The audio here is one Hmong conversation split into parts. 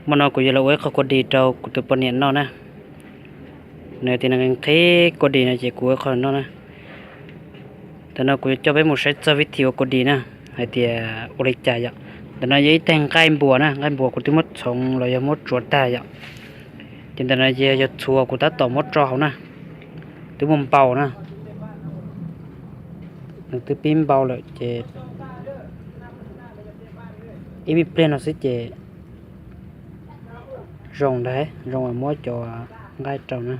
Hmo no kuv yuav los ua ib qho kua dis rau kuv tus poj niam noj na. Nws tias nws nqhis kua dis no ces kuv ua ib qho noj na. Ntawm no kuv yuav coj peb mus saib txog vib thib ua kua dis na, hais tias ua li cas yom. Ntawm no yog ib teg nqaij npuas na, nqaij npuas kuv twb muab txhoov los yog muab tsuav tag yom. Ces ntawm no yog txhuv kuv tab tom muab tso hauv na, twb muaj npau na. Nws twb pib npau lawm ces ib me pliag no xwb ces zoo ntag, zoo uas muab cov nqaij rau na.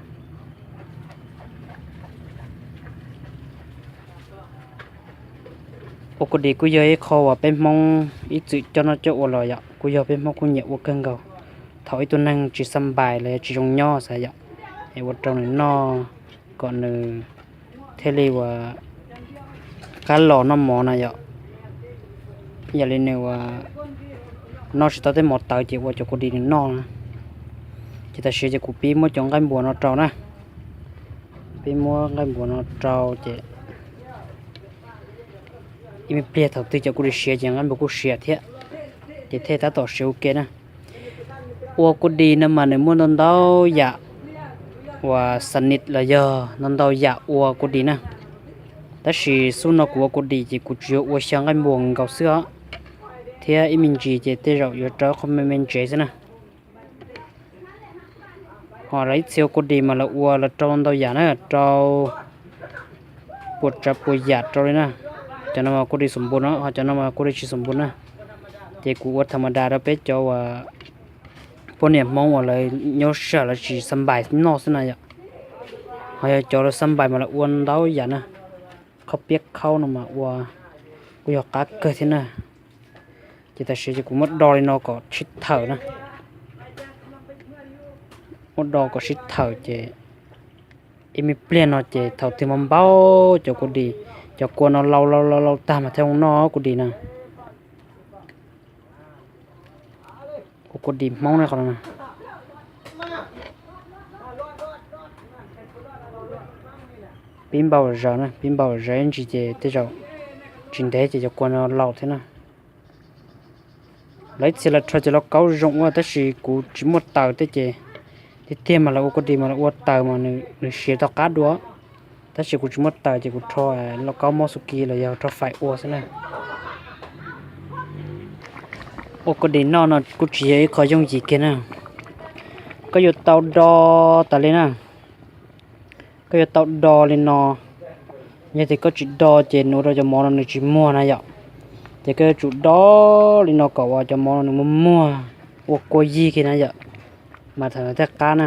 Ua kua dis kuj yog ib qho uas peb Hmoob ib txwm coj noj coj ua los yom, kuj yog peb Hmoob kuj nyiam ua kawg nkaus. Thaum ib tug neeg tsis xab npais los yog tsis zoo nyob xav yom, es ua rau nws noj kom nws thiaj li uas qab los noj mov na yom. Yam li nws uas noj tsis tau tej mov tawv ces ua cov kua dis nws noj na. Ces tam sim ces kuv pib muab cov nqaij npuas no rau na, pib muab nqaij npuas no rau ces ib me pliag thaum twg cov kua dis siav ces nqaij npuas kuj siav thiab, ces thiaj tab tom siav ua ke na. Ua kua dis no mas nws muaj ntau ntau yam uas xa nit los yog ntau ntau yam ua kua dis na. Tab sis xub no kuv ua kua dis ces kuv tsuas yuav ua xyaw nqaij npuas nkaus xwb os, thiab ib me ntsis ces tej zaum yuav rau qhov me me ntsev xwb na. Ho lawv ib txhia ua kua dis mas lawv ua lawv rau ntau yam na, rau puas tsav puas yam rau li na. Cov no mas kua dis xum npus no, ho cov no mas kua dis tsis xum npus na. Ces kuv ua tha ma das rau peb cov uas poj niam Hmoob uas lawv nyob sij hawm lawv tsis xab npais noj xwb na yom. Ho yog cov lawv xab npais mas lawv ua ntau yam na, qhob piab khaub no mas ua kuj yog qab kawg thiab na. Ces tam sim ces kuv muab do li no kom sib thawm na, muab do kom sib thawm ces ib me pliag no ces thaum twg npau npau cov kua dis, cov kua no lau lau lau lau tag mas thiaj zoo noj kua dis na. Ua kua dis Hmoob na qhov no. Pib npau zaws na, pib npau zaws ib ntsis ces tej zaum tsis ntev ces cov kua no laus thiab na. Lawv ib txhia lawv rho cov lauj kaub zoo ua tab sis kuv tsis muaj taws tej ces tiag tiag mas lawv ua kua dis mas lawv ua taws mas nws siav tau qab dua. Tab sis kuv tsis muaj taws ces kuv rho lauj kaub mob xu ki los yog rho fais ua xwb na. Ua kua dis noj no kuj tsis yog ib qho yooj yim kiag na. Koj yuav tau do tas li na. Koj yuav tau do li no. Yog tias koj tsis do ces nws ua rau cov mov no nws tsis muag na yom. Ces koj yuav tsum do li no kom uas cov mov no nws muag muag, ua kua yig kiag na yom, mas thaum no thiaj qab na.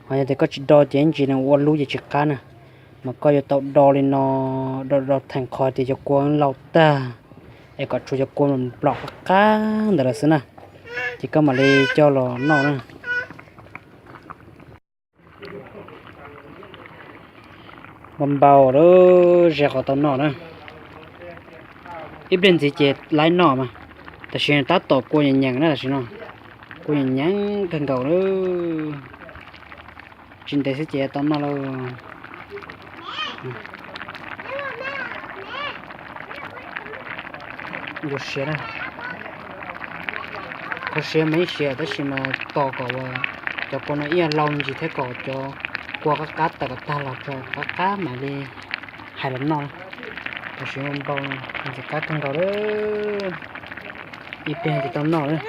Ho yog tias koj tsis do ces ib ntsis nws ua lub ces tsis qab na. Mas koj yuav tau do li no, do do theem qhov tias cov kua laus tag, es kom tshuav cov kua nplom qab qab ntawd lawm xwb na, ces koj mam li coj los noj na. Npau npau lawm, ze qhov tau noj na. Ib pliag ntxiv ces laib noj mas. Tam sim tab tom kua nyeem nyeem na, tam sim no kua nyeem nyeem kawg nkaus lawm. Tsis ntev xwb ces tau noj lawm. Ua siav na. Qhov siav mas yeej siav tab sis mas tos kom uas cov kua no ib yam laus ntsis thiab kom cov kua qab qab tawm kom tag los tso qab qab mam li hais los noj. Tam sim no npau ntxim qab kawg nkaus lawm. Ib pliag ces tau noj lawm.